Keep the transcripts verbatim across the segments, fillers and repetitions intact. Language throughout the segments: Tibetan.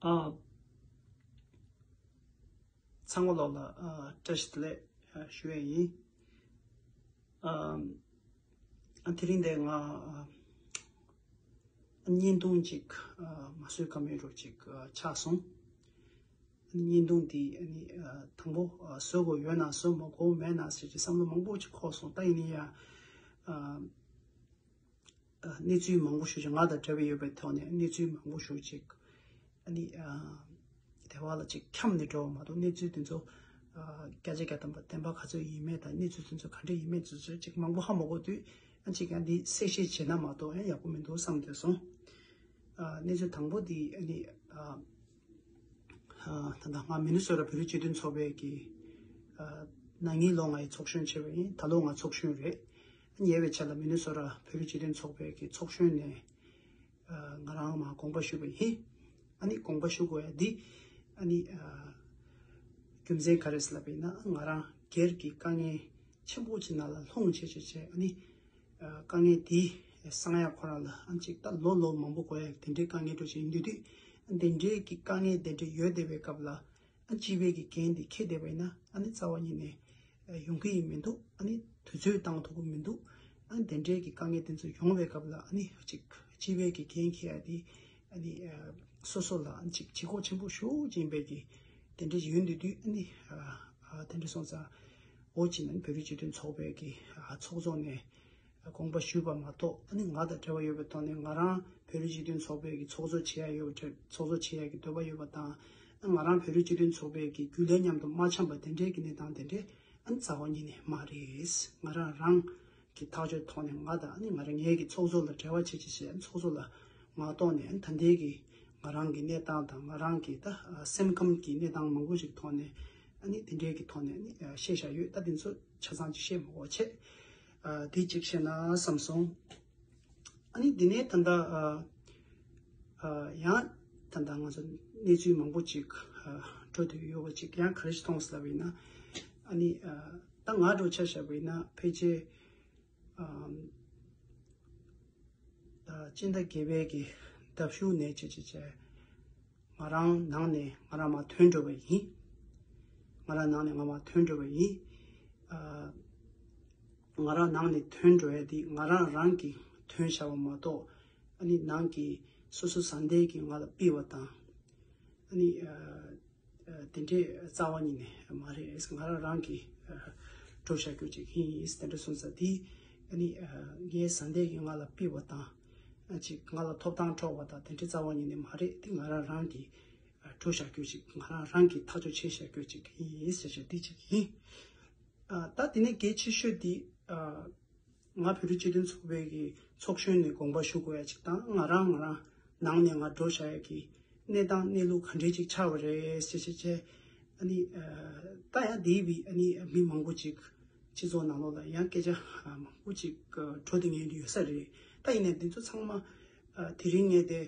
ཨ། ཚང་མ་ལོག་ལ་ཨ་བཀྲ་ཤིས་བདེ་ལེགས་ཨ་ཞུ་ཡས་ཡིན། ཨ་ཨ་དེ་རིང་འདི་ང་ཨ་བརྙན་ཐུང་ཅིག་ཨ་མ་བཟོས་ཀ་མེད་འགྲོ་ཅིག་ཨ་ཆགས་སོང་། བརྙན་ཐུང་འདི་ཨ་ནི་ཨ་དང་པོ་ཨ་བཟོ་དགོས་ཡོད་ན་བཟོ་མ་དགོས་མེད་ན་ཟེར་གྱི་བསམ་བློ་མང་པོ་ཅིག་འཁོར་སོང་། ད་ཡིན་ན་ཡང་ཨ། ཨ་གནས་ཚུལ་མང་པོ་ཞིག་ཅིག་ང་དང་འབྲེལ་བ་ཡོད་པའི་ཐོག་ནས་གནས་ཚུལ་མང་པོ་ཞིག་ཅིག་ཨ་ནི་ཨ་དེ་བ་ལ་ཅིག་འཁྱམས་ནས་འགྲོ་བ་མ་གཏོགས། གནས་ཚུལ་དེ་ཚོ་ཨ་བརྒྱ་ཆ་བརྒྱ་ཐམ་པ་བདེན་པ་ག་ཚོད་ཡིན་མེད་དང་གནས་ཚུལ་དེ་ཚོ་ག་འདྲ་ཡིན་མེད་དེ་ཚོ་ཅིག་མང་པོ་ཧ་མ་གོ་དུས། ཨ་ཅིག་ཡང་འདི་གསལ་བཤད་བྱས་ན་མ་གཏོགས་ཡང་ཡག་པོ་མི་འདུག་བསམ་བསྡད་སོང་། ཨ་གནས་ཚུལ་དང་པོ་འདི་ཨ་ནི་ཨ། ཨ་ད་ལྟ་ང་མི་ནི་སོ་ཊ་བོད་རིགས་སྤྱི་མཐུན་ཚོགས་པའི་གི་ཨ་ན་ནིང་ལོ་ང་ཡི་ཚོགས་གཞོན་བྱས་པ་ཡིན། ད་ལོ་ང་ཚོགས་གཞོན་རེད། ཉེ་བའི་ཆར་ལ་མི་ནི་སོ་ཊ་བོད་རིགས་སྤྱི་མཐུན་ཚོགས་པའི་གི་ཚོགས་གཞོན་ནས་ཨ་ང་རང་མར་དགོངས་པ་ཞུས་པ་ཡིན། ཨ་ནི་དགོངས་པ་ཞུ་དགོས་ཡ་འདི་ཨ་ནི་ཨ་རྒྱུ་མཚན་ག་རེ་ཟེར་ལབ་པ་ཡིན་ན། ང་རང་སྒེར་གྱི་དཀའ་ངལ་ཆེན་པོ་ཅིག་ནང་ལ་ལྷུང་བྱས་བྱས་བྱས། ཨ་ནི་ཨ་དཀའ་ངལ་དེ་སངས་ཡག་ཁོ་རང་ལ་ཨ་ཅིག་ད་ལོ་ལོ་མང་པོ་འགོར་ཡག་དེ་འདྲའི་དཀའ་ངལ་འགྲོ་བཞིན་ཡིན་དུས། དེ་འདྲའི་གི་དཀའ་ངལ་དེ་འདྲ་ཡོད་བསྡད་པའི་སྐབས་ལ་ཨ་སྤྱི་པའི་གི་འགན་དེ་འཁྱེར་བསྡད་པ་ཡིན་ན། ཨ་ནི་རྩ་བ་ཉིད་ནས་ཡོང་གི་ཡིན་མི་འདུག་ཨ་ནི་དུས་ཚོད་བཏང་ཐུབ་ཀྱི་མི་འདུག་ཨ་ནི་དེ་འདྲའི་གི་དཀའ་ངལ་དེ་ཚོ་ཡོང་བའི་སྐབས་ལ་ཨ་ནི་ཅིག་སྤྱི་པའི་གི་འགན་འཁྱེར་ཡ་དེ་ཨ་ནི་སོ་སོ་ལ་ཅིག་ལྗིད་ཁོག་ཆེན་པོ་ཞེ་པོ་ཅིག་ཡིན་པའི་གི་དེ་འདྲ་ཡོད་འདུག་དུས། ཨ་ནི་ཨ་དེ་འདྲ་སོང་ཙང་འོ་ཅིག་ན་བོད་རིགས་སྤྱི་མཐུན་ཚོགས་པའི་གི་ཨ་ཚོགས་གཙོ་ནས་དགོངས་པ་ཞུས་པ་མ་གཏོགས། ཨ་ནི་ང་དང་འབྲེལ་བ་ཡོད་པའི་ཐོག་ནས་ང་རང་བོད་རིགས་སྤྱི་མཐུན་ཚོགས་པའི་གི་ཚོགས་གཙོ་བྱེད་ཡ་ཡོད་པ། ཚོགས་གཙོ་བྱེད་ཡ་གི་འདོད་པ་ཡོད་པ་དང་། ང་རང་བོད་རིགས་སྤྱི་མཐུན་ཚོགས་པའི་གི་རྒྱུན་ལས་མཉམ་དུ་མ་འཆམ་པ་དེ་འདྲའི་གི་གནས་སྟངས་དེ་འདྲའི་ཨ་ནི་རྩ་བ་ཉིད་ནས་མ་རེད། ང་རང་རང་གི་ཐག་གཅོད་ཐོག་ནས་ང་དང་ཨ་ནི་ང་རང་ངེད་ཀྱི་ཚོགས་གཙོ་ལ་འབྲེལ་བ་བྱེད་ཅེས་བྱས། ཚོགས་གཙོ་ལ་ངག་ཐོག་ནས་ཨ་ནི་ད་ལྟའི་གི་ང་རང་གི་གནས་སྟངས་དང་ང་རང་གི་ད་སེམས་ཁམས་ཀྱི་གནས་སྟངས་མང་པོ་ཞིག་ཐོག་ནས་ཨ་ནི་དེ་འདྲའི་གི་ཐོག་ནས་ཨ་ནི་བཤད་བཞག་ཡོད། ད་དེ་ཚོ་ཆ་ཚང་ཅིག་བཤད་མ་དགོས་བྱས། ཨ་དེ་གཅིག་བཤད་ན་བསམ་སོང་། ཨ་ནི་འདི་ནས་ད་ལྟ་ཨ་ཨ་ཡང་ད་ལྟ་ང་ཚོ་གནས་ཚུལ་མང་པོ་ཅིག་ཨ་འགྲོ་བསྡད་ཡོད་པ་ཅིག་ཡང་ག་རེ་ཞིག་མཐོང་སོང་ལབ་ཡིན་ན། ཨ་ནི་ཨ་ད་ང་འདྲ་ཆ་བཞག་པ་ཡིན་ན་ཕལ་ཆེར་ཨ་ད་སྤྱི་ཟླ་བརྒྱད་པའི་གི་ཟླ་མཇུག་ནས་བྱས་བྱས་བྱས་ང་རང་ནང་ནས་ང་རང་མར་ཐོན་འགྲོ་བ་ཡིན། ང་རང་ནང་ནས་ང་མར་ཐོན་འགྲོ་བ་ཡིན། ཨ་ང་རང་ནང་ནས་ཐོན་འགྲོ་ཡ་དེ་ང་རང་རང་གིས་ཐོན་བཞག་པ་མ་གཏོགས། ཨ་ནི་ནང་གི་སོ་སོ་བཟའ་ཟླས་ཀྱིས་ང་ལ་ཕུལ་བ་དང་། ཨ་ནི་ཨ་ཨ་དེ་འདྲའི་རྩ་བ་ཉིད་ནས་མ་རེད། ང་རང་རང་གིས་ཨ་སྒྲུབ་བཞག་རྒྱུ་ཅིག་ཡིན། དེ་འདྲ་སོང་ཙང་དེ་ཨ་ནི་ཨ་ངའི་བཟའ་ཟླས་ཀྱིས་ང་ལ་ཕུལ་བ་དང་། ཨ་ཅིག་ང་ལ་ཐོབ་ཐང་འཕྲོག་པ་དང་དེ་འདྲའི་རྩ་བ་ཉིད་ནས་མ་རེད། དེ་ང་རང་རང་གིས་ཨ་སྒྲུབ་བཞག་རྒྱུ་ཅིག་ང་རང་རང་གིས་ཐག་གཅོད་བྱས་བཞག་རྒྱུ་ཅིག་ཡིན་ཟེར་བྱས་འདི་ཅིག་ཡིན། ཨ་ད་དེ་ནས་གལ་ཆེ་ཤོས་འདི་ཨ་ང་བོད་རིགས་སྤྱི་མཐུན་ཚོགས་པའི་གི་ཚོགས་གཞོན་ནས་དགོངས་པ་ཞུ་དགོས་ཡ་ཅིག་དང་། ང་རང་ང་རང་ནང་ནས་ང་འགྲོ་བཞག་ཡ་གི་གནས་སྟངས་གནས་ལུགས་ག་འདྲའི་ཅིག་ཆགས་པ་རེད་ཟེར་བྱས་བྱས། ཨ་ནི་ཨ་ད་ཡང་དེ་བི་ཨ་ནི་མི་མང་པོ་ཅིག་སྤྱི་ཚོགས་ནང་ལོགས་ལ་ཡང་སྐད་ཆ་ཨ་མང་པོ་ཅིག་ཨ་འགྲོ་བསྡད་མཁན་དེ་ཡོད་ས་རེད། ད་ཡིན་ནའི་འདི་ཚོ་ཚང་མ་ཨ་དེ་རིང་ངས་དེ་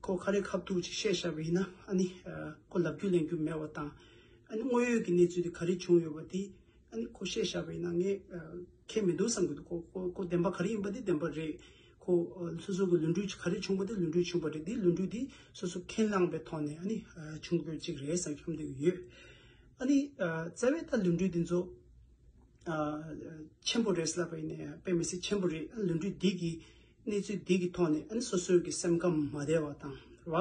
ཁོ་ག་རེ་ཁ་ཐུག་ཅིག་བཤད་བཞག་པ་ཡིན་ན། ཨ་ནི་ཨ་ཁོ་ལབ་རྒྱུ་ལེན་རྒྱུ་མེད་པ་དང་། ཨ་ནི་དངོས་ཡོད་ཀྱི་གནས་ཚུལ་དེ་ག་རེ་བྱུང་ཡོད་པ་དེ་ཨ་ནི་ཁོ་བཤད་བཞག་པ་ཡིན་ན་ངས་ཨ་ཁྱད་མི་འདུག་བསམ་གྱི་འདུག་ཁོ་ཁོ་ཁོ་བདེན་པ་ག་རེ་ཡིན་པ་དེ་བདེན་པ་རེད། ཁོ་ཨ་སོ་སོ་གི་ལུས་འབྲེལ་ག་རེ་བྱུང་པ་དེ་ལུས་འབྲེལ་བྱུང་པ་རེད། དེ་ལུས་འབྲེལ་དེ་སོ་སོ་ཁས་བླངས་པའི་ཐོག་ནས་ཨ་ནི་ཨ་བྱུང་དགོས་ཅིག་རེད་བསམ་བསམ་བསྡད་ཀྱི་ཡོད། ཨ་ནི་ཨ་རྩ་བའི་ད་ལུས་འབྲེལ་དེ་ཚོ་ཨ་ཆེན་པོ་རེད་ཟེར་ལབ་པ་ཡིན་ནའི་དཔེ་མི་སྲིད་ཆེན་པོ་རེད། ཨ་ལུས་འབྲེལ་འདི་གི་གནས་ཚུལ་འདི་གི་ཐོག་ནས་ཨ་ནི་སོ་སོའི་གི་སེམས་ཁམས་མ་བདེ་བ་དང་རེད་བ།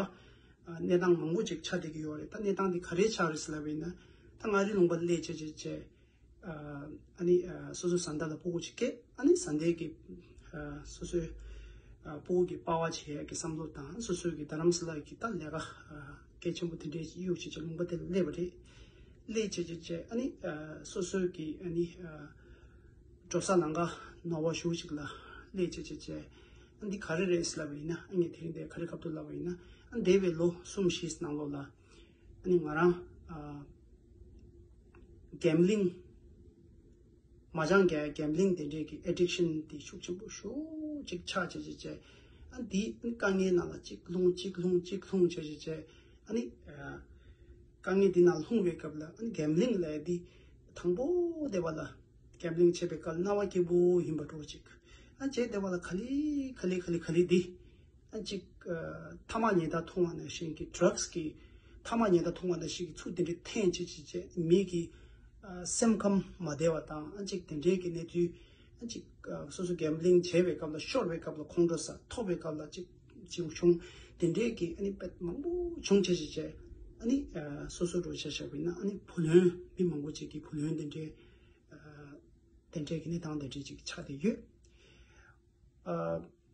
ཨ་གནས་སྟངས་མང་པོ་ཅིག་ཆགས་བསྡད་ཀྱི་ཡོད་རེད། ད་གནས་སྟངས་འདི་ག་རེ་ཆགས་རེད་ཟེར་ལབ་པ་ཡིན་ན། ད་མངའ་རིས་ལུང་པ་སླེབས་བྱས་བྱས་བྱས་ཨ་ནི་ཨ་སོ་སོའི་བཟའ་ཟླ་ལ་སྤུ་གུ་ཅིག་སྐྱེས། ཨ་ནི་བཟའ་ཟླའི་གི་ཨ་སོ་སོའི་ཨ་སྤུ་གུ་གི་པ་ཕ་བྱེད་ཡ་གི་བསམ་བློ་དང་། སོ་སོའི་གི་རྡ་རམ་ས་ལ་གི་ད་ལས་ཀ་ཨ་གལ་ཆེན་པོ་དེ་འདྲའི་གཡུག་བྱས་བྱས་ལུང་པ་དེ་ལ་སླེབས་པ་རེད། སླེབས་བྱས་བྱས་བྱས་ཨ་ནི་ཨ་སོ་སོའི་གི་ཨ་ནི་ཨ་འགྲོ་ས་ལམ་ཁ་ནོར་བ་ཞེ་པོ་ཅིག་ལ་སླེབས་བྱས་བྱས་བྱས། ཨ་འདི་ག་རེ་རེད་ཟེར་ལབ་པ་ཡིན་ན། ཨ་ངས་དེ་རིང་འདིར་ག་རེ་ཁ་ཐུག་ལབ་པ་ཡིན་ན། ཨ་འདས་པའི་ལོ་གསུམ་བཞིའི་ནང་ལོགས་ལ་ཨ་ནི་ང་རང་ཨ་གེམ་ལིང་མ་ཅང་གི་གེམ་ལིང་དེ་འདྲའི་གི་ཨེ་ཌིག་ཤན་དེ་ཤུགས་ཆེན་པོ་ཞེ་པོ་ཅིག་ཆགས་བྱས་བྱས་བྱས། ཨ་འདི་དཀའ་ངལ་ནང་ལ་གཅིག་ལྷུང་གཅིག་ལྷུང་གཅིག་ལྷུང་བྱས་བྱས་བྱས། ཨ་ནི་ཨ་དཀའ་ངལ་འདི་ནང་ལྷུང་བའི་སྐབས་ལ་ཨ་ནི་གེམ་ལིང་ལབ་ཡ་འདི་དང་པོ་དེ་བ་ལ་གེམ་ལིང་བྱེད་པའི་སྐབས་སྣང་བ་སྐྱིད་པོ་ཡིན་པ་འདྲ་བོ་ཅིག་ཨ་བྱས་དེ་བ་ལ་ག་ལེ་ག་ལེ་ག་ལེ་ག་ལེ་འདི་ཨ་ཅིག་ཨ་ཐ་མག་ཉལ་ཐ་འཐུང་བ་ནང་བཞིན་གྱི་ཌྲག་སི་གི་ ཐ་མག་ཉལ་ཐ་འཐུང་བ་ནང་བཞིན་གྱི་ཚུལ་དེ་འདྲའི་འཐེན་བྱེད་བྱེད་བྱེད་མི་གི་ཨ་སེམས་ཁམས་མ་བདེ་བ་དང་ཨ་ཅིག་དེ་འདྲའི་གི་གནས་ཚུལ། ཨ་ཅིག་ཨ་སོ་སོ་གེམ་བི་ལིང་བྱེད་པའི་སྐབས་ལ་ཤོར་བའི་སྐབས་ལ་ཁོང་ཁྲོ་ཟ། ཐོབ་པའི་སྐབས་ལ་ཅིག་ཅིག་བྱུང་། དེ་འདྲའི་གི་ཨ་ནི་དཔེ་མང་པོ་བྱུང་བྱེད་བྱེད་བྱེད། ཨ་ནི་ཨ་སོ་སོ་རུ་བྱས་བཞག་པ་ཡིན་ན་ཨ་ནི་བུ་ལོན་མི་མང་པོ་ཅིག་གི་བུ་ལོན་དེ་འདྲའི་ཨ་དེ་འདྲའི་གི་གནས་སྟངས་དེ་འདྲའི་ཅིག་ཆགས་བསྡད་ཡོད། ཨ་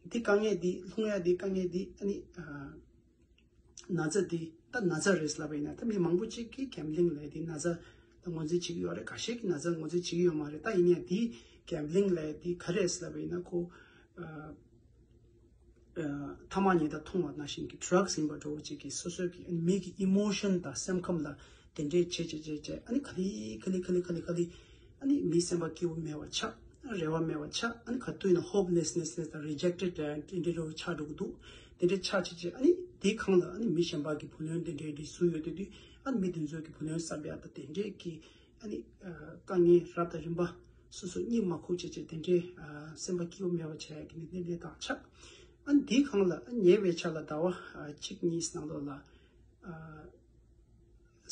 འདི་དཀའ་ངལ་འདི་སློང་ཡ་འདི་དཀའ་ངལ་འདི་ཨ་ནི་ཨ་ན་ཚ་འདི་ད་ན་ཚ་རེད་ལབ་པ་ཡིན་ན། ད་མི་མང་པོ་ཅིག་གིས་གེམ་བི་ལིང་ལབ་ཡ་འདི་ན་ཚ་ད་ངོས་འཛིན་བྱེད་ཀྱི་ཡོད་རེད། འགའ་ཤས་ཀྱིས་ན་ཚ་ངོས་འཛིན་བྱེད་ཀྱི་ཡོད་མ་རེད། ད་ཡིན་ཡང་འདི་གེམ་བི་ལིང་ལབ་ཡ་འདི་ག་རེ་རེད་ལབ་པ་ཡིན་ན། ཁོ་ཨ་ཨ་ཐ་མག་ཉལ་ཐ་འཐུང་བ་ནང་བཞིན་གྱི་ཌྲག་སི་ཡིན་པ་འདྲ་བོ་ཅིག་གིས་སོ་སོའི་གི་མི་གི་ཨི་མོ་ཤན་དང་སེམས་ཁམས་ལ་དེ་འདྲའི་བྱེད་བྱེད་བྱེད་བྱེད། ཨ་ནི་ག་ལེ་ག་ལེ་ག་ལེ་ག་ལེ་ག་ལེ་ཨ་ནི་མི་སེམས་པ་སྐྱིད་པོ་མེད་པ་ཆགས། རེ་བ་མེད་པ་ཆགས། ཨ་ནི་ག་དུས་ན་ཧོབ་ལེས་ནེས་དང་རི་ཇེག་ཊེཌ་དེ་འདྲའི་འདྲ་བོ་ཆགས་འགྲོ་གི་འདུག་དེ་འདྲའི་ཆགས་བྱེད་བྱེད། ཨ་ནི་དེའི་སྒང་ལ་ཨ་ནི་མི་གཞན་པ་གི་བུ་ལོན་དེ་འདྲའི་འདྲ་བཟོ་ཡོད་དུས་དུས། ཨ་ནི་མི་དེ་ཚོ་གི་བུ་ལོན་གསབ་ཡ་དང་དེ་འདྲའི་གི་ཨ་ནི་ཨ་དཀའ་ངལ་རབ་དང་རིམ་པ་སོ་སོ་གཉིད་མ་ཁུག་བྱས་བྱས་དེ་འདྲའི་ཨ་སེམས་པ་སྐྱིད་པོ་མེད་པ་བྱས་ཀྱི་ནི་གནས་སྟངས་དང་ཆགས། ཨ་ནི་དེའི་སྒང་ལ་ཨ་ཉེ་བའི་ཆར་ལ་ཟླ་བ་ཨ་གཅིག་གཉིས་ནང་ལོགས་ལ་ཨ་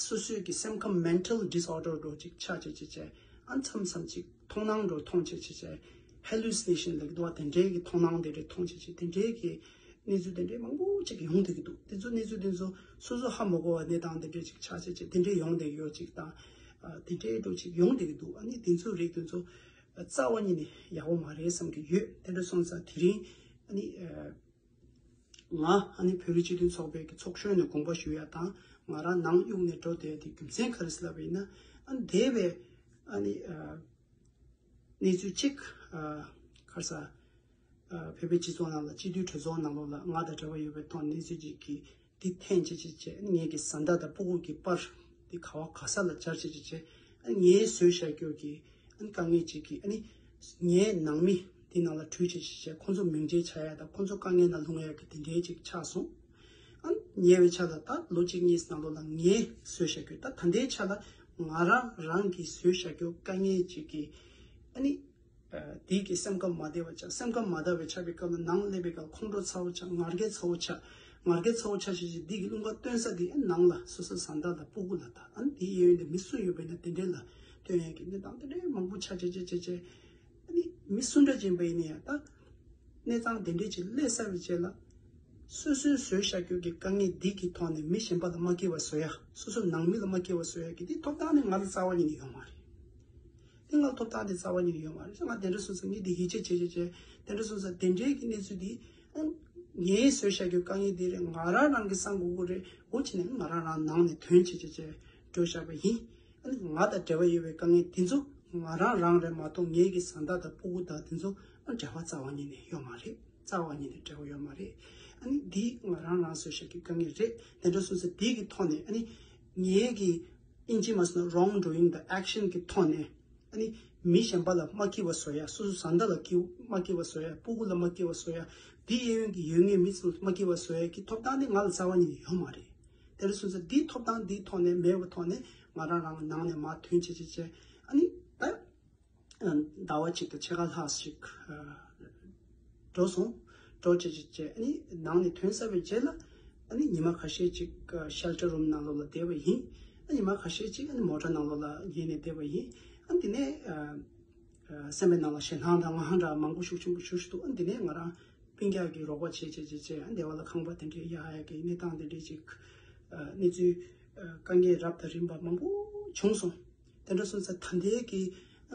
སོ་སོའི་གི་སེམས་ཁམས་མེན་ཊལ་ཌིས་ཨོར་ཌར་འདྲ་ཅིག་ཆགས་བྱས་བྱས་བྱས། ཨ་མཚམས་མཚམས་ཅིག་མཐོང་སྣང་འདྲ་མཐོང་བྱས་བྱས་བྱས། ཧེ་ལུ་སི་ནེ་ཤན་ལབ་ཀྱི་འདུག་བ། དེ་འདྲའི་གི་མཐོང་སྣང་དེ་འདྲའི་མཐོང་བྱས་བྱས། དེ་འདྲའི་གི་གནས་ཚུལ་དེ་འདྲའི་མང་པོ་ཅིག་ཡོང་བསྡད་ཀྱི་འདུག་དེ་ཚོ་གནས་ཚུལ་དེ་ཚོ་སོ་སོ་ཧ་མ་གོ་བ་གནས་སྟངས་དེ་འདྲའི་ཅིག་ཆགས་བྱས་བྱས། དེ་འདྲའི་ཡོང་བསྡད་ཡོད་ཅིག་དང་། ཨ་དེ་འདྲའི་འདྲ་ཅིག་ཡོང་བསྡད་ཀྱི་འདུག་ཨ་ནི་དེ་ཚོ་རིགས་དེ་ཚོ་རྩ་བ་ཉིད་ནས་ཡག་པོ་མ་རེད་བསམ་གྱི་ཡོད། དེ་འདྲ་སོང་ཙང་དེ་རིང་ཨ་ནི་ཨ་ང་ཨ་ནི་བོད་རིགས་སྤྱི་མཐུན་ཚོགས་པའི་གི་ཚོགས་གཞོན་ནས་དགོངས་པ་ཞུ་ཡ་དང་། ང་རང་ནང་གཡུགས་ནས་འགྲོ་བསྡད་དེ་རྒྱུ་མཚན་ག་རེ་ཟེར་ལབ་པ་ཡིན་ན། ཨ་འདས་པའི་ཨ་ནི་ཨ་གནས་ཚུལ་གཅིག་ཨ་ག་རེ་ཟ། ཨ་བོད་པའི་སྤྱི་ཚོགས་ནང་ལ་སྤྱི་འཐུས་གྲོས་ཚོགས་ནང་ལོགས་ལ་ང་དང་འབྲེལ་བ་ཡོད་པའི་ཐོག་གནས་ཚུལ་གཅིག་གིས་འདི་འཐེན་བྱེད་བྱེད་བྱེད། ཨ་ནི་ངེད་ཀྱི་བཟའ་ཟླ་དང་སྤུ་གུ་གི་པར་འདི་ག་བ་ག་ས་ལ་སྦྱར་བྱེད་བྱེད་བྱེད། ཨ་ངས་བཟོས་བཞག་རྒྱུ་གི་ཨ་ནི་དཀའ་ངལ་ཅིག་གི་ཨ་ནི་ངའི་ནང་མི་འདི་ནང་ལ་བྲུས་བྱེད་བྱེད་བྱེད། ཁོང་ཚོ་མིང་འབྲེལ་བྱ་ཡ་དང་ཁོང་ཚོ་དཀའ་ངལ་ནང་ལྷུང་ཡ་གི་དེ་འདྲའི་ཅིག་ཆགས་སོང་། ཨ་ཉེ་བའི་ཆར་ལ་ད་ལོ་གཅིག་གཉིས་ནང་ལོགས་ལ་ངས་བཟོས་བཞག་རྒྱུ། ད་ད་ལྟའི་ཆར་ལ་ང་རང་རང་གིས་བཟོས་བཞག་རྒྱུ་དཀའ་ངལ་ཅིག་གི་ཨ་ནི། ཨ་དེའི་གི་སེམས་ཁམས་མ་བདེ་བ་ཆགས། སེམས་ཁམས་མ་བདེ་བ་ཆགས་པའི་སྐབས་ལ་ནང་སླེབས་པའི་སྐབས་ཁོང་ཁྲོ་ཚ་བོ་ཆགས། ང་རྒྱལ་ཚ་བོ་ཆགས། ང་རྒྱལ་ཚ་བོ་ཆགས་བྱས་བྱས་འདི་གི་རླུང་ཁ་བཏོན་ས་འདི་ཨ་ནང་ལ་སོ་སོ་བཟའ་ཟླ་ལ་སྤུ་གུ་ལ། ད་ཨ་ནི་དེའི་གཡས་གཡོན་དུ་མི་སུ་ཡོད་པ་ཡིན་ན་དེ་འདྲའི་ལ་བཏོན་ཡ་གི་གནས་སྟངས་དེ་འདྲའི་མང་པོ་ཆགས་བྱས་བྱས་བྱས་བྱས། ཨ་ནི་མི་སུ་འདྲ་ཅན་པ་ཡིན་ན་ཡང་ད་གནས་སྟངས་དེ་འདྲའི་ཅིག་སླེབས་ཚར་བའི་རྗེས་ལ། སོ་སོའི་བཟོས་བཞག་རྒྱུ་གི་དཀའ་ངལ་འདི་གི་ཐོག་ནས་མི་གཞན་པ་ལ་མ་སྐྱེལ་བ་བཟོ་ཡ། སོ་སོ་ནང་མི་ལ་མ་སྐྱེལ་བ་བཟོ་ཡ་གི་འདི་ཐོབ་ཐང་ནི་ང་ལ་རྩ་བ་ཉིད་ནས་ཡོད་མ་རེད། དེ་ང་ཐོབ་ཐང་དེ་རྩ་བ་ཉིད་ནས་ཡོད་མ་རེད། ང་དེ་འདྲ་སོང་ཙང་ངས་དེ་ཡིད་ཆེས་བྱེད་བྱེད་བྱེད། དེ་འདྲ་སོང་ཙང་དེ་འདྲའི་གི་གནས་ཚུལ་དེ་ཨ་ངས་བཟོས་བཞག་རྒྱུ་དཀའ་ངལ་དེ་རེད། ང་རང་རང་གི་བསམ་དགོས་ཀྱི་རེད། འོ་བྱས་ནས་ང་རང་རང་ནང་ནས་དོན་བྱེད་བྱེད་བྱེད་འགྲོ་བཞག་པ་ཡིན། ཨ་ནི་ང་དང་འབྲེལ་བ་ཡོད་པའི་དཀའ་ངལ་དེ་ཚོ་ང་རང་རང་རེད་མ་གཏོགས་ངའི་གི་བཟའ་ཟླ་དང་སྤུ་གུ་དང་དེ་ཚོ་ཨ་འབྲེལ་བ་རྩ་བ་ཉིད་ནས་ཡོད་མ་རེད། རྩ་བ་ཉིད་ནས་འབྲེལ་བ་ཡོད་མ་རེད། ཨ་ནི་འདི་ང་རང་རང་བཟོས་བཞག་གི་དཀའ་ངལ་རེད། དེ་འདྲ་སོང་ཙང་འདི་གི་ཐོག་ནས་ཨ་ནི་ངའི་གི་ཨིན་ཇི་མ་སོང་ན་རོང་ཌུ་ཡིང་དང་ཨེག་ཤན་གི་ཐོག་ནས་ཨ་ནི་མི་གཞན་པ་ལ་མ་སྐྱིད་པ་བཟོ་ཡ། སོ་སོ་བཟའ་ཟླ་ལ་སྐྱིད་མ་སྐྱིད་པ་བཟོ་ཡ། སྤུ་གུ་ལ་མ་སྐྱིད་པ་བཟོ་ཡ། འདི་གཡས་གཡོན་གྱི་ཡོད་ངེས་མི་ཚོ་མ་སྐྱིད་པ་བཟོ་ཡ་གི་ཐོབ་ཐང་ནི་ང་ལ་རྩ་བ་ཉིད་ནས་ཡོད་མ་རེད། དེ་འདྲ་སོང་ཙང་འདིའི་ཐོབ་ཐང་འདིའི་ཐོག་ནས་མེད་པའི་ཐོག་ནས་ང་རང་རང་ནང་ནས་མར་ཐོན་བྱེད་བྱེད་བྱེད། ཨ་ནི་ད་ཟླ་བ་གཅིག་དང་ཕྱེད་ཀ་ལྷག་ཞིག་འགྲོ་སོང་། འགྲོ་བྱེད་བྱེད་བྱེད། ཨ་ནི་ནང་ནས་ཐོན་ཚར་བའི་རྗེས་ལ་ཨ་ནི་ཉི་མ་ཁ་ཤས་ཅིག་ཤེལ་ཊར་རུམ་ནང་ལོགས་ལ་བསྡད་པ་ཡིན། ཨ་ཉི་མ་ཁ་ཤས་ཅིག་ཨ་ནི་མོ་ཊ་ནང་ལོགས་ལ་ཉལ་ནས་བསྡད་པ་ཡིན། ཨ་དེ་ནས་སེམས་པའི་ནང་ལ་ཞེད་སྣང་དང་དངངས་སྐྲག་མང་པོ་ཤུགས་ཆེན་པོ་ཞིག་འདུག་ཨ་དེ་ནས་ང་རང་སྤུན་ཀྱག་གིས་རོགས་པ་བྱེད་བྱེད་བྱེད་བྱེད། ཨ་བདེ་བ་ལ་ཁང་པ་དེ་འདྲའི་གཡར་ཡ་གི་གནས་སྟངས་དེ་འདྲའི་ཅིག་གནས་ཚུལ་དཀའ་ངལ་རབ་དང་རིམ་པ་མང་པོ་བྱུང་སོང་། དེ་འདྲ་སོང་ཙང་ད་ལྟའི་གི་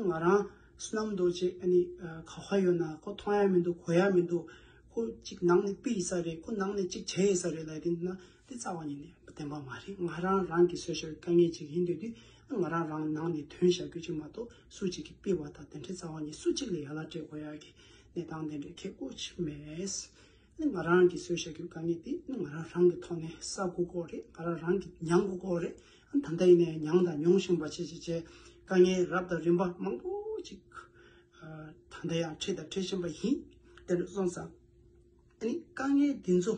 ང་རང་བསོད་ནམས་འདུག་ཅེས་ཨ་ནི་ག་བ་ཡོད་ན་ཁོ་མཐོང་ཡ་མི་འདུག་གོ་ཡ་མི་འདུག་ཁོ་ཅིག་ནང་ནས་ཕུད་ཡི་ས་རེད། ཁོ་ནང་ནས་ཅིག་བྱས་ཡི་ས་རེད་ལབ་དེ་ན་དེ་རྩ་བ་ཉིད་ནས་བདེན་པ་མ་རེད། ང་རང་རང་གིས་བཟོས་བཞག་པའི་དཀའ་ངལ་ཅིག་ཡིན་དུས་དུས་ང་རང་རང་ནང་ནས་ཐོན་བཞག་རྒྱུ་ཅིག་མ་གཏོགས་སུ་གཅིག་གིས་ཕུད་པ་དང་དེ་འདྲའི་རྩ་བ་ཉིད་སུ་གཅིག་ལ་ཡ་ལ་སྤྲད་དགོས་ཡ་གི་གནས་སྟངས་དེ་འདྲའི་ཁེ་ཀོ་ཅིག་མེད། ང་རང་གིས་བཟོས་བཞག་རྒྱུ་དཀའ་ངལ་དེ་ང་རང་རང་གི་ཐོག་ནས་བསབ་དགོས་ཀྱི་རེད། ང་རང་རང་གིས་མྱང་དགོས་ཀྱི་རེད། ད་ལྟ་ཡིན་ནའི་མྱངས་དང་མྱོང་བཞིན་པ་བྱས་བྱས་བྱས་དཀའ་ངལ་རབ་དང་རིམ་པ་མང་པོ་ཅིག་ད་ལྟ་ཡང་འཕྲད་དང་འཕྲད་བཞིན་པ་ཡིན། དེ་འདྲ་སོང་ཙང་ཨ་ནི་དཀའ་ངལ་འདི་ཚོ་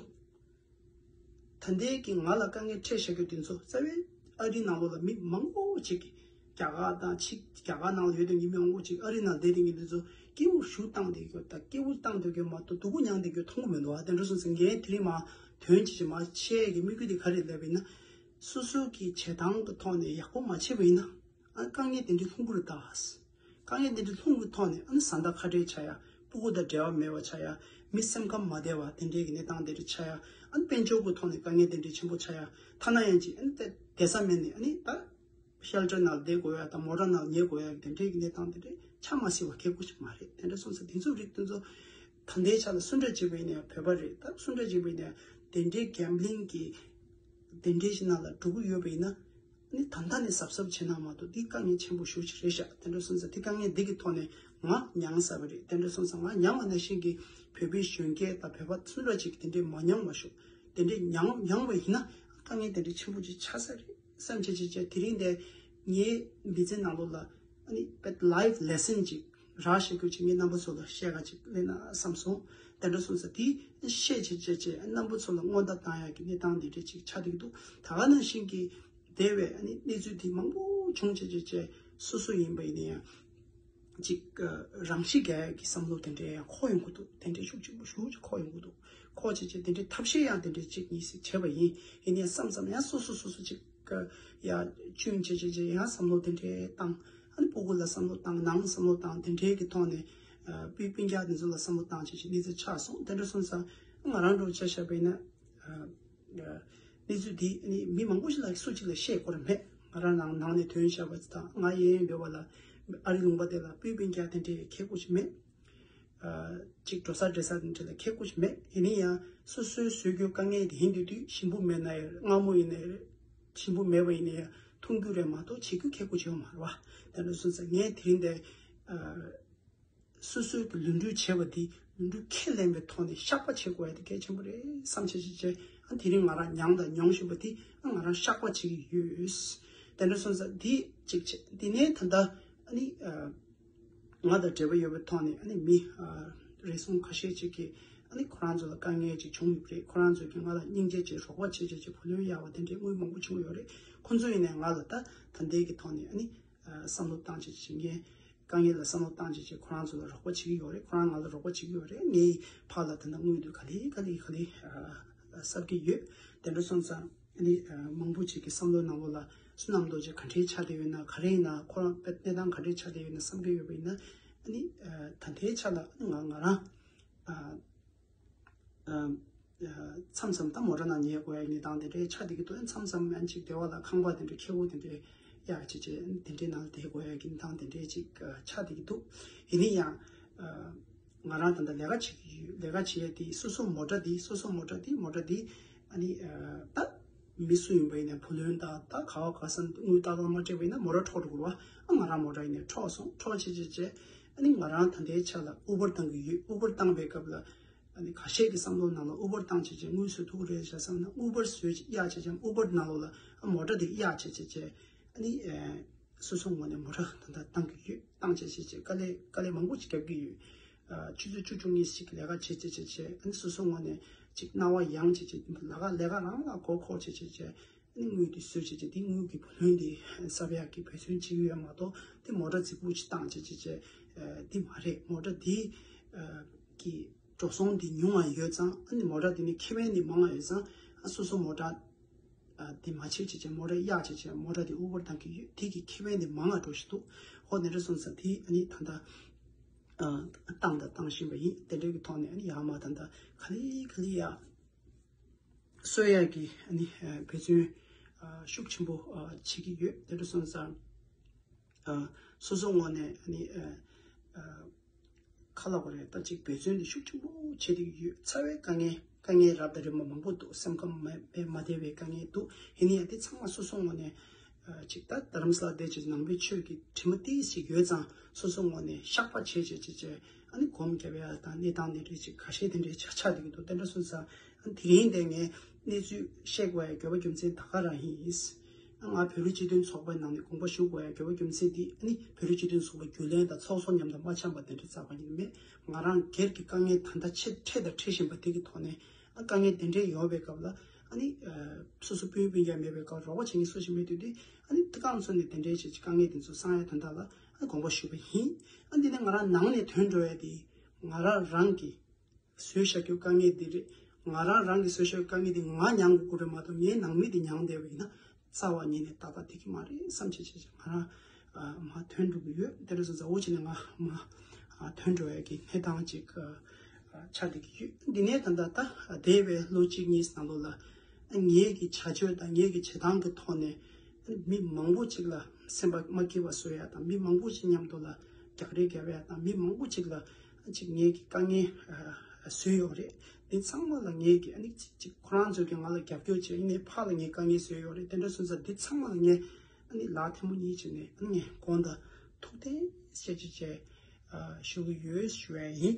ད་ལྟའི་གི་ང་ལ་དཀའ་ངལ་འཕྲད་བཞག་རྒྱུ་འདི་ཚོ་རྩ་བའི་ཨ་རི་ནང་ལོགས་ལ་མི་མང་པོ་ཅིག་གིས་རྒྱ་གར་དང་ཕྱི་རྒྱ་གར་ནང་ལ་ཡོད་དེ་ཉི་མ་མང་པོ་ཅིག་ཨ་རི་ནང་བསྡད་དེ་ཉི་མ་འདི་ཚོ་སྐྱིད་པོ་ཞུ་བཏང་དེ་གྱོ་ད་སྐྱིད་པོ་བཏང་དེ་གྱོ་མ་གཏོགས་སྡུག་པོ་མྱངས་དེ་གྱོ་མཐོང་གི་མི་འདུག་ཨ་དེ་འདྲ་སོང་ཙང་ངས་དེ་རིང་མ་དོན་ཅི་ཅི་མ་བཤད་ཀྱི་དམིགས་ཡུལ་དེ་ག་རེ་ལབ་ཡིན་ན། སོ་སོ་གི་བྱེད་སྟངས་ཀྱི་ཐོག་ནས་ཡག་པོ་མ་བྱས་པ་ཡིན་ན། ཨ་དཀའ་ངལ་དེ་འདྲའི་ལྷུང་གི་རེད་ད། དཀའ་ངལ་དེ་འདྲའི་ལྷུང་གི་ཐོག་ནས་ཨ་ནི་བཟའ་ཟླ་ཁ་བྲལ་ཆགས་ཡ། སྤུ་གུ་དང་འབྲེལ་བ་མེད་པ་ཆགས་ཡ། མི་སེམས་ཁམས་མ་བདེ་བ་དེ་འདྲའི་གི་གནས་སྟངས་དེ་འདྲ་ཆགས་ཡ། ཨ་ནི་དཔལ་འབྱོར་གྱི་ཐོག་ནས་དཀའ་ངལ་དེ་འདྲའི་ཆེན་པོ་ཆགས་ཡ། ཐ་ན་ཡང་ཅིག་ཨ་ནི་ད་བསྡད་ས་མེད་ནས་ཨ་ནི་ད་ཤེལ་ཊར་ནང་བསྡད་དགོས་ཡ་དང་མོ་ཊ་ནང་ཉལ་དགོས་ཡ་དེ་འདྲའི་གི་གནས་སྟངས་དེ་འདྲའི་ཆགས་མ་སྲིད་པ་ཁེ་པོ་ཞིག་མ་རེད། དེ་འདྲ་སོང་ཙང་དེ་ཚོ་རིགས་དེ་ཚོ་ད་ལྟའི་ཆ་ལ་སུ་འདྲ་བྱས་པ་ཡིན་ན་ཡང་བོད་པ་རེད། ད་སུ་འདྲ་བྱས་པ་ཡིན་ན་ཡང་དེ་འདྲའི་གེམ་བི་ལིང་གི་དེ་འདྲའི་ཞིག་ནང་ལ་འགྲོ་གི་ཡོད་པ་ཡིན་ན། ནི་ད་ལྟ་ནས་གཟབ་གཟབ་བྱེད་ན་མ་གཏོགས་འདི་དཀའ་ངལ་ཆེན་པོ་ཞེ་པོ་ཅིག་རེད་ཤག་དེ་འདྲ་སོང་ཙང་འདི་དཀའ་ངལ་འདི་གི་ཐོག་ནས་ང་མྱངས་ཚར་བ་རེད། དེ་འདྲ་སོང་ཙང་ང་མྱངས་པ་ནང་བཞིན་གྱི་བོད་པའི་གཞོན་སྐྱེས་དང་བོད་པ་སུ་འདྲ་ཅིག་དེ་འདྲའི་མ་མྱངས་པ་ཞིག་དེ་འདྲའི་མྱངས་མྱངས་པ་ཡིན་ན་དཀའ་ངལ་དེ་འདྲའི་ཆེན་པོ་ཅིག་ཆགས་ས་རེད་བསམ་བྱས་བྱས་བྱས། དེ་རིང་འདི་ངའི་མི་ཚེ་ནང་ལོགས་ལ་ཨ་ནི་དཔེ་ལའིཕ་ལེ་སན་ཅིག་རག་ཤེས་རྒྱུ་ཅིག་ངས་རྣམ་པ་ཚོ་ལ་བཤད་ག་ཅིག་ལེན་ན་བསམ་སོང་། དེ་འདྲ་སོང་ཙང་དེ་བཤད་བྱས་བྱས་བྱས་རྣམ་པ་ཚོ་ལ་སྔོན་བརྡ་བཏང་ཡག་གི་གནས་སྟངས་འདི་འདྲ་ཅིག་ཆགས་བསྡད་ཀྱི་འདུག་ད་ག་ནང་བཞིན་གྱི་དེ་བས་ཨ་ནི་གནས་ཚུལ་དེ་མང་པོ་བྱུང་བྱས་བྱས་བྱས་སོ་སོ་ཡིན་པ་ཡིན་ན་ཡང་ཅིག་རང་ཤི་རྒྱག་ཡག་གི་བསམ་བློ་དེ་འདྲ་ཡང་འཁོར་ཡོང་གི་འདུག་དེ་འདྲའི་ཤུགས་ཆེན་པོ་ཤུགས་ཆེ་འཁོར་ཡོང་གི་འདུག་འཁོར་བྱས་བྱས་དེ་འདྲའི་ཐབས་ཤེས་ཡང་དེ་འདྲའི་གཅིག་གཉིས་ཤིག་བྱས་པ་ཡིན། ཡིན་ན་ཡང་བསམ་བསམ་ཡང་སོ་སོ་སོ་སོ་ཅིག་ཡ་ཅུང་བྱས་བྱས་བྱས་ཡང་བསམ་བློ་དེ་འདྲའི་བཏང་། ཨ་ནི་སྤུ་གུ་ལ་བསམ་བློ་བཏང་། ནང་བསམ་བློ་བཏང་། དེ་འདྲའི་གི་ཐོག་ནས་སྤུན་སྤུན་ཀྱག་དེ་ཚོ་ལ་བསམ་བློ་བཏང་བྱས་བྱས་གནས་ཚུལ་ཆགས་སོང་། དེ་འདྲ་སོང་ཙང་ང་རང་འདྲ་བོ་ཆ་བཞག་པ་ཡིན་ན། གནས་ཚུལ་འདི་ནི་མི་མང་པོ་ཞིག་ལ་སུ་གཅིག་ལ་བཤད་དགོས་ར་མེད། ང་རང་ནང་ནང་ནས་ཐོན་བཞག་པ་དང་ང་གཡས་གཡོན་འདྲ་བ་ལ་ཨ་རི་ལུང་པ་དེ་ལ་སྤུན་སྤུན་ཀྱག་དེ་འདྲའི་ཁེ་པོ་ཞིག་མེད། ཅིག་འགྲོ་ས་འགྲོ་ས་དེ་འདྲ་ལ་ཁེ་པོ་ཞིག་མེད། ཡིན་ན་ཡང་སོ་སོའི་བཟོས་རྒྱུ་དཀའ་ངལ་དེ་ཡིན་དུས་དུས་ཞིམ་པོ་མེད་ན་ཡང་མངར་མོ་ཡིན་ན་ཡང་ཞིམ་པོ་མེད་པ་ཡིན་ན་ཡང་འཐུང་རྒྱུ་རེད་མ་གཏོགས་བྱེད་རྒྱུ་ཁེ་པོ་ཅིག་ཡོད་མ་རེད་བ། དེ་འདྲ་སོང་ཙང་ངས་དེ་རིང་འདི། སོ་སོའི་གི་ལུས་འབྲེལ་བྱས་པ་འདི་ལུས་འབྲེལ་ཁས་ལེན་པའི་ཐོག་ནས་བཤགས་པ་བྱེད་དགོས་ཡ་དེ་གལ་ཆེན་པོ་རེད་བསམ་བྱས་བྱས་བྱས། ཨ་དེ་རིང་ང་རང་མྱངས་དང་མྱོང་བཞིན་པ་འདི་ཨ་ང་རང་བཤགས་པ་བྱེད་ཀྱི་ཡོད། དེ་འདྲ་སོང་ཙང་འདི་གཅིག་བྱས། འདི་ནས་ད་ལྟ་ཨ་ནི་ང་དང་འབྲེལ་བ་ཡོད་པའི་ཐོག་ནས་ཨ་ནི་མི་རེ་ཟུང་ཁ་ཤས་ཅིག་གིས་ཨ་ནི་ཁོ་རང་ཚོ་ལ་དཀའ་ངལ་ཅིག་བྱུང་ཡོད་པ་རེད། ཁོ་རང་ཚོ་གིས་ང་ལ་སྙིང་རྗེ་ཅིག་རོགས་པ་བྱེད་བྱེད་ཅིག་བུ་ལོན་གཡར་བ་དེ་འདྲའི་དངུལ་མང་པོ་བྱུང་ཡོད་རེད། ཁོ་ཚོ་ཡིན་ནའི་ང་ལ་ད་ད་ལྟའི་གི་ཐོག་ནས་ཨ་ནི། བསམ་བློ་བཏང་བྱས་བྱས་ངས་དཀའ་ངལ་ལ་བསམ་བློ་བཏང་བྱས་བྱས་ཁོ་རང་ཚོ་ལ་རོགས་པ་བྱེད་ཀྱི་ཡོད་རེད། ཁོ་རང་ང་ལ་རོགས་པ་བྱེད་ཀྱི་ཡོད་རེད། ངའི་ཕར་ལ་ད་ལྟ་དངུལ་དེ་ག་ལེ་ག་ལེ་ག་ལེ་གསབ་ཀྱི་ཡོད། དེ་འདྲ་སོང་ཙང་ཨ་ནི་མང་པོ་ཅིག་གི་བསམ་བློ་ནང་ལོགས་ལ་བསོད་ནམས་རྡོ་རྗེ་ག་འདྲའི་ཆགས་བསྡད་ཡོད་ན་ག་རེ་ཡིན་ན་ཁོ་རང་དཔེ་གནས་སྟངས་ག་འདྲའི་ཆགས་བསྡད་ཡོད་ན་བསམ་གྱི་ཡོད་པ་ཡིན་ན་ཨ་ནི་ད་ལྟའི་ཆ་ལ་ཨ་ནི་ང་ང་རང་མཚམས་མཚམས་ད་མོ་ཊ་ནང་ཉལ་དགོས་ཡ་གནས་སྟངས་དེ་འདྲའི་ཆགས་བསྡད་ཀྱི་འདུག་མཚམས་མཚམས་ཡང་ཅིག་སྡེ་བ་ལ་ཁང་པ་དེ་འདྲའི་ཁེ་པོ་དེ་འདྲའི་གཡར་བྱས་བྱས་དེ་འདྲའི་ནང་ལ་བསྡད་དགོས་ཡ་གི་གནས་སྟངས་དེ་འདྲའི་ཅིག་ཆགས་བསྡད་ཀྱི་འདུག་ཡིན་ན་ཡང་ང་རང་ད་ལྟ་ལས་ཀ་བྱེད་ཀྱི་ཡོད། ལས་ཀ་བྱེད་ཡ་དེ་སོ་སོ་མོ་ཊ་དེ་སོ་སོ་མོ་ཊ་དེ་མོ་ཊ་དེ་ཨ་ནི་ད་མི་སུ་ཡིན་པ་ཡིན་ན་བུ་ལོན་དང་ད་ག་བ་ག་ས་དངུལ་ཏག་ཏག་མ་སྤྲད་པ་ཡིན་ན་མོ་ཊ་འཕྲོག་འགྲོ་གི་རེད་བ། ཨ་ང་རང་མོ་ཊ་ཡིན་ནའི་འཕྲོག་སོང་། འཕྲོག་བྱས་བྱས་བྱས་ཨ་ནི་ང་རང་ད་ལྟའི་ཆ་ལ་ཨུ་བར་བཏང་གི་ཡོད། ཨུ་བར་བཏང་པའི་སྐབས་ལ། ཨ་ནི་ཁ་ཤས་ཀྱི་བསམ་བློ་ནང་ལ་ཨུ་བར་བཏང་བྱས་བྱས་དངུལ་བཟོ་ཐུབ་ཀྱི་རེད་བྱས་བསམ་ན་ཨུ་བར་བཟོས་གཡར་བྱས་བྱས་ཨུ་བར་ནང་ལོགས་ལ་ཨ་མོ་ཊ་དེ་གཡར་བྱས་བྱས་བྱས་ཨ་ནི་ཨེ་སོ་སོ་ངོས་ནས་མོ་ཊ་ད་ལྟ་བཏང་གི་ཡོད། བཏང་བྱས་བྱས་བྱས་དཀའ་ལས་དཀའ་ལས་མང་པོ་ཞིག་རྒྱབ་ཀྱི་ཡོད། ཨ་ཆུ་ཚོད་བཅུ་བཅུ་གཉིས་ཤིག་ལས་ཀ་བྱས་བྱས་བྱས་བྱས་ཨ་ནི་སོ་སོ་ངོས་ནས་ཅིག་སྣང་བ་ཡངས་བྱས་བྱས་ལས་ཀ་ལས་ཀ་རང་ལ་མགོ་འཁོར་བྱས་བྱས་བྱས། ཨ་ནི་དངུལ་དེ་བཟོས་བྱས་བྱས་དེ་དངུལ་གྱི་བུ་ལོན་དེ་གསབ་ཡག་གི་འབད་བརྩོན་བྱེད་ཀྱི་ཡོད་མ་གཏོགས་དེ་མོ་ཊ་རྫིག་པོ་ཅིག་བཏང་བྱས་བྱས་བྱས་དེ་མ་རེད། མོ་ཊ་དེ་གི་འགྲོ་སོང་དེ་ཉུང་བ་ཡོད་ཙང་ཨ་ནི་མོ་ཊ་དེ་ནི་ཁེ་ཕན་དེ་མང་བ་ཡོད་ཙང་ཨ་སོ་སོ་མོ་ཊ་དེ་མ་བྱེད་བྱས་བྱས་མོ་ཊ་གཡར་བྱས་བྱས་མོ་ཊ་དེ་ཨུ་བར་བཏང་གི་ཡོད། དེ་གི་ཁེ་ཕན་དེ་མང་བ་འགྲོ་བཞིན་འདུག་ཧོ་དེ་འདྲ་སོང་ཙང་དེ་ཨ་ནི་ད་ལྟ་བཏང་དང་བཏང་བཞིན་པ་ཡིན། དེ་འདྲའི་གི་ཐོག་ནས་ཨ་ནི་ཡར་མར་ད་ལྟ་ག་ལེ་ག་ལེ་ཡར། གསོ་ཡག་གི་ཨ་ནི་འབད་བརྩོན་ཤུགས་ཆེན་པོ་བྱེད་ཀྱི་ཡོད། དེ་འདྲ་སོང་ཙང་སོ་སོ་ངོས་ནས་ཨ་ནི་ཁ་ལག་པ་རེད་ད་ཅིག་འབད་བརྩོན་དེ་ཤུགས་ཆེན་པོ་བྱེད་ཀྱི་ཡོད། རྩ་བའི་དཀའ་ངལ་དཀའ་ངལ་རབ་དང་རིམ་པ་མང་པོ་འདུག་སེམས་ཁམས་མ་བདེ་བའི་དཀའ་ངལ་འདུག་ཡིན་ན་ཡང་དེ་ཚང་མ་སོ་སོ་ངོས་ནས། ཅིག་ད་རྡ་རམ་ས་ལ་བསྡད་ཅིག་ནང་པའི་ཆོས་ཀྱི་དྲི་མ་ཏིས་ཞིག་ཡོད་ཙང་སོ་སོ་ངོས་ནས་བཤགས་པ་བྱས་བྱས་བྱས་བྱས་ཨ་ནི་སྒོམ་རྒྱབ་ཡ་དང་གནས་སྟངས་དེ་འདྲའི་ཅིག་ཁ་ཤས་དེ་འདྲའི་ཆགས་ཆགས་བསྡད་ཀྱི་འདུག་དེ་འདྲ་སོང་ཙང་ཨ་ནི་དེ་རིང་དེ་ངས་གནས་ཚུལ་བཤད་དགོས་ཡ་དགོས་པ་རྒྱུ་མཚན་ད་ག་རང་ཡིན། ང་བོད་རིགས་སྤྱི་མཐུན་ཚོགས་པའི་ནང་ནས་དགོངས་པ་ཞུ་དགོས་ཡ་དགོས་པ་རྒྱུ་མཚན་དེ་ཨ་ནི་བོད་རིགས་སྤྱི་མཐུན་ཚོགས་པ་རྒྱུན་ལས་དང་ཚོགས་གཙོ་མཉམ་དུ་མ་འཆམ་པ་དེ་འདྲ་རྩ་བ་ཉིད་མེད། ང་རང་སྒེར་གྱི་དཀའ་ངལ་ད་ལྟ་ཆེས་འཕྲད་དང་འཕྲད་བཞིན་པ་དེ་གི་ཐོག་ནས། ཨ་དཀའ་ངལ་དེ་འདྲའི་ཡོང་བའི་སྐབས་ལ་ཨ་ནི་སོ་སོ་སྤུན་སྤུན་ཀྱག་མེད་པའི་སྐབས་རོགས་པ་བྱེད་མཁན་སུ་ཞིག་མེད་དུས་དེ་ཨ་ནི་དཀའ་ངལ་ཚོ་ནི་དེ་འདྲའི་ཆེད་དཀའ་ངལ་དེ་ཚོ་སངས་ཡ་དོན་དག་ལ་ཨ་ནི་དགོངས་པ་ཞུས་པ་ཡིན། ཨ་འདི་ནི་ང་རང་ནང་ནས་ཐོན་འགྲོ་ཡ་དེ་ང་རང་རང་གི་བཟོས་བཞག་རྒྱུ་དཀའ་ངལ་འདི་རེད། ང་རང་རང་གི་བཟོས་བཞག་དཀའ་ངལ་དེ་ང་མྱང་དགོས་ཀྱི་རེད་མ་གཏོགས་ངའི་ནང་མི་དེ་མྱང་བསྡད་པ་ཡིན་ན་རྩ་བ་ཉིད་ནས་ཏག་ཏག་འགྲིག་གི་མ་རེད་བསམ་བྱས་བྱས་བྱས་ང་རང་ཨ་མར་ཐོན་འགྲོ་གི་ཡོད། དེ་འདྲ་སོང་ཙང་ཟླ་བ་གཅིག་ནས་ང་མར་ཨ་ཐོན་འགྲོ་ཡ་གི་གནས་སྟངས་ཅིག་ཨ་ཆགས་བསྡད་ཀྱི་ཡོད། འདི་ནས་ད་ལྟ་ད་འདས་པའི་ལོ་གཅིག་གཉིས་ནང་ལོགས་ལ་ངེད་ཀྱི་བྱ་སྤྱོད་དང་ངེད་ཀྱི་བྱེད་སྟངས་ཀྱི་ཐོག་ནས་མི་མང་པོ་ཅིག་ལ་སེམས་པ་མ་སྐྱིད་པ་བཟོ་ཡ་དང་མི་མང་པོ་ཅིག་མཉམ་དུ་ལ་རྒྱག་རེས་རྒྱབ་ཡ་དང་མི་མང་པོ་ཅིག་ལ་ཅིག་ངེད་ཀྱི་དཀའ་ངལ་ཨ་བཟོས་ཡོད་རེད། འདི་ཚང་མ་ལ་ངེད་ཀྱི་ཨ་ནི་ཅིག་ཅིག་ཁོ་རང་ཚོ་གིས་ང་ལ་རྒྱབ་སྐྱོར་བྱས་ཡིན་ནའི་ཕར་ལ་ངས་དཀའ་ངལ་བཟོས་ཡོད་རེད། དེ་འདྲ་སོང་ཙང་འདི་ཚང་མ་ལ་ངས་ཨ་ནི་ལག་ཐལ་མོ་གཉིས་བྱས་ནས་ཨ་ནི་ངས་དགོངས་དག་ཐུགས་རྗེ་ཆེ་བྱས་ཞུ་གི་ཡོད་ཞུ་བ་ཡིན།